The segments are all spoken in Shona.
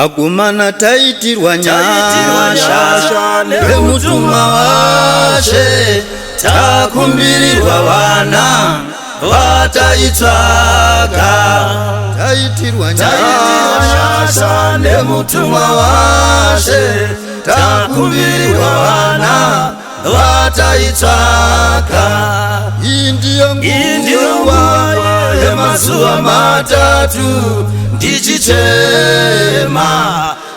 Akomana, taitirwa nyasha nemutumwa washe, takumbirirwa vana vataitsvaga. Taitirwa nyasha nemutumwa washe, takumbirirwa vana vataitsvaga. Iyi ndiyo nguva yemazuva 3 ndichichema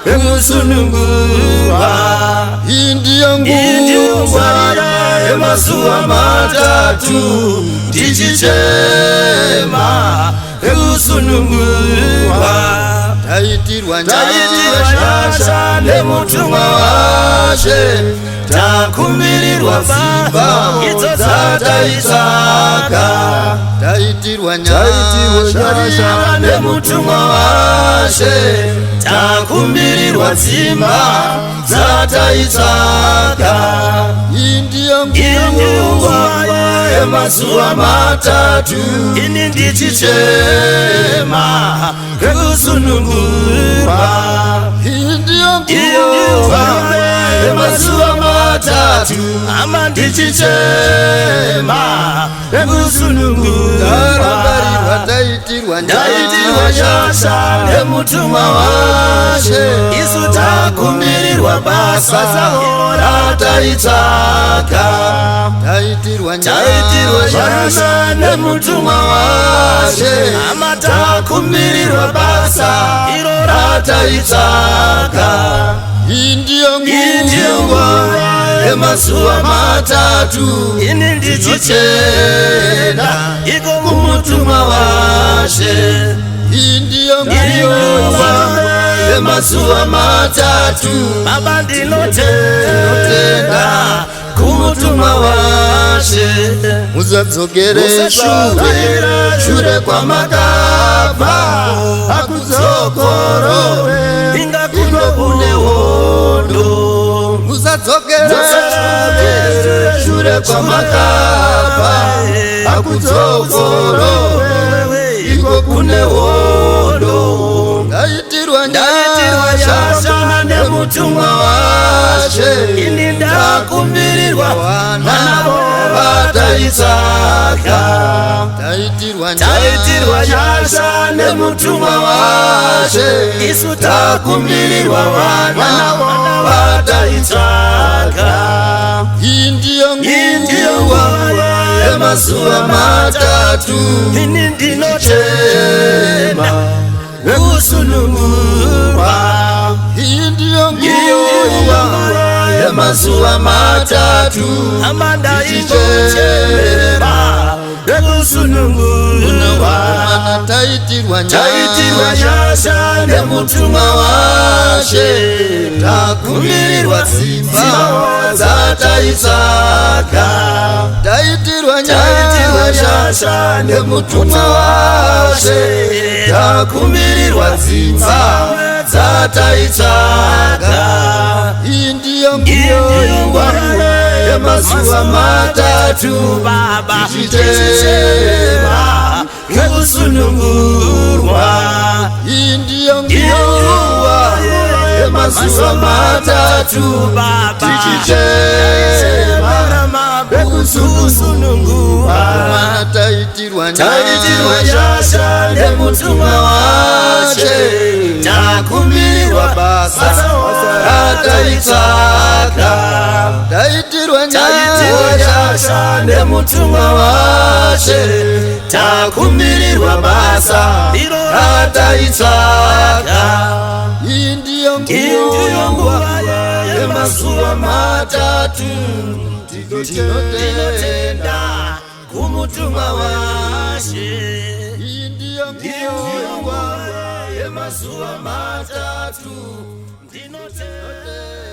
ekusunungurwa. Iyi ndiyo nguva yemazuva 3 ndichichema ekusunungurwa. Taitirwa nyasha nemutumwa washe, takumbirirwa dzimba dzataitsvaga. Taitirwa nyasha nemutumwa washe, takumbirirwa dzimba dzataitsvaga. Iyi ndiyo nguva yemazuva 3 ini ndichichema ekusunungurwa. Iyi ndiyo nguva yemazuva 3 ama ndichichema ekusunungurwa. Taitirwa Taitirwa nyasha nemutumwa washe, isu takumbirirwa basa rataitsvaga. Taitirwa Taitirwa nyasha nemutumwa washe, ama takumbirirwa basa iro rataitsvaga. Iyi ndiyo nguva yemazuva 3 ini ndichichena iko kumutumwa washe. Iyi ndiyo nguva yemazuva 3 baba ndinotenda tenda kumutumwa washe. Musadzokere shure, shure kwamakabva hakudzokororwe, inga iko kune hondo. Musadzokere shure kwamakabva hakudzokororwe, iko kune hondo. Ndaitirwa Ndaitirwa nyasha nyasha nemutumwa washe, ini ndakumbirirwa vana vataitsvaga. Taitirwa Taitirwa nyasha nemutumwa washe, isu takumbirirwa vana vataitsvaga. Iyi ndiyo nguva yemazuva 3 ini ndinochema ndinotenda ekusunungurwa. Iyi ndiyo nguva yemazuva 3 ama ndichichema ekusunungurwa. Taitirwa Taitirwa nyasha nemutumwa washe, takumbirirwa dzimba dzataitsvaga. Taitirwa Taitirwa nyasha nemutumwa washe, takumbirirwa dzimba dzataitsvaga. Iyi ndiyo nguva yemazuva 3 baba tichichema ekusunungurwa. Iyi ndiyo nguva yemazuva 3 baba tichichema ekusunungurwa. Taitirwa Taitirwa nyasha nemutumwa washe, takumbirirwa basa rataitsvaga. Taitirwa Taitirwa nyasha nemutumwa washe, takumbirirwa basa iro rataitsvaga. Iyi ndiyo ndiyo nguva nguva yemazuva 3 ndinotenda kumutumwa washe. Iyi ndiyo nguva yemazuva 3 ndinotenda.